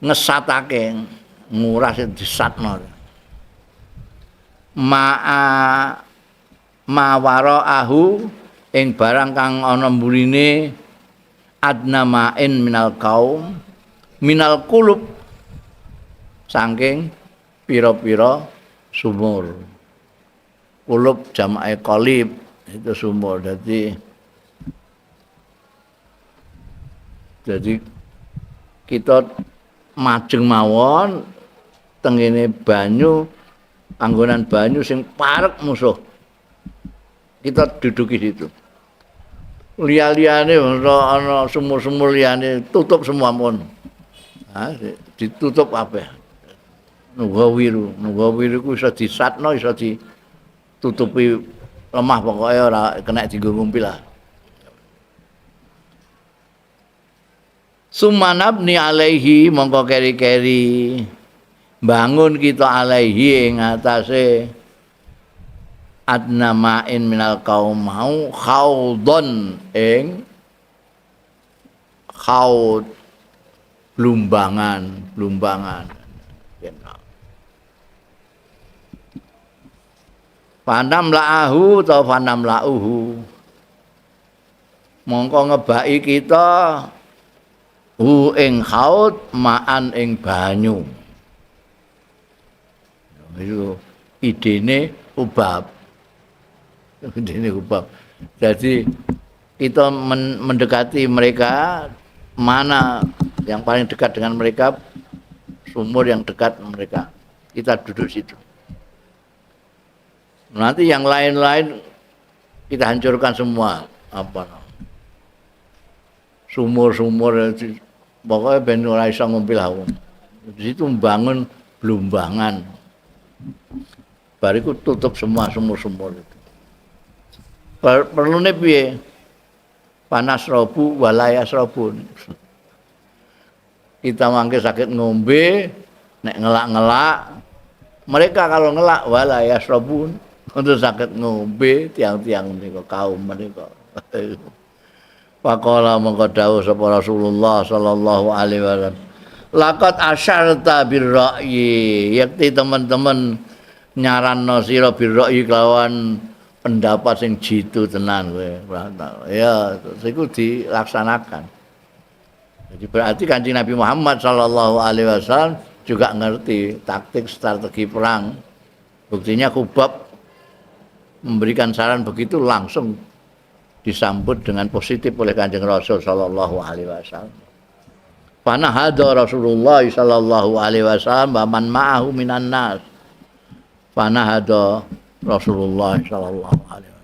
ngesatake nguras disatno ma'a mawaraahu ing barang kang ana mburine adna ma'in minal kaum minal kulub saking pira-pira sumur. Kulub jamae qalib itu sumur. Jadi kita majeng mawon tengene banyu panggonan banyu sing parek musuh. Kita duduki situ. Liya-liyane ana sumur-sumur liyane tutup semua pun. Ha, ditutup kabeh. Nugawiru, nugawiru ku iso disatno, iso ditutupi lemah pokoke ora kena dienggo ngumpi lah. Sumanabni alaihi mongko keri-keri bangun kita alaihi ing atase adna ma'in minal kaum mau khaudon ing khaud blumbangan blumbangan. Fanam la'ahu atau fanam la'uhu mongko ngebaki kita hu ing khaud ma'an ing banyu. Itu idene Hubab. Idene Hubab. Jadi kita mendekati mereka, mana yang paling dekat dengan mereka, sumur yang dekat mereka, kita duduk situ. Nanti yang lain-lain kita hancurkan semua, apa sumur-sumur, pokoknya ben ora iso ngombe lah. Di situ membangun blumbangan. Bariku tutup semua sumur-sumur itu. Perlune piye? Panas robu walayas robun. Kita mangke sakit ngombe, nek ngelak-ngelak. Mereka kalau ngelak walayas robun, untuk sakit ngombe tiang-tiang niku kaum menika. Faqala mongko dawuh sapa Rasulullah sallallahu alaihi wasallam. Laqad asyarta birra'yi, yakti teman-teman nyaranno sira birra'yi kelawan pendapat sing jitu tenan kowe. Ya, iku dilaksanakan. Jadi berarti Kanjeng Nabi Muhammad sallallahu alaihi wasallam juga ngerti taktik strategi perang. Buktinya Hubab memberikan saran begitu langsung disambut dengan positif oleh Kanjeng Rasul sallallahu alaihi wasallam. Fanahada Rasulullah sallallahu alaihi wasallam wa man ma'ahu minan nas. Fanahada Rasulullah sallallahu alaihi wasallam.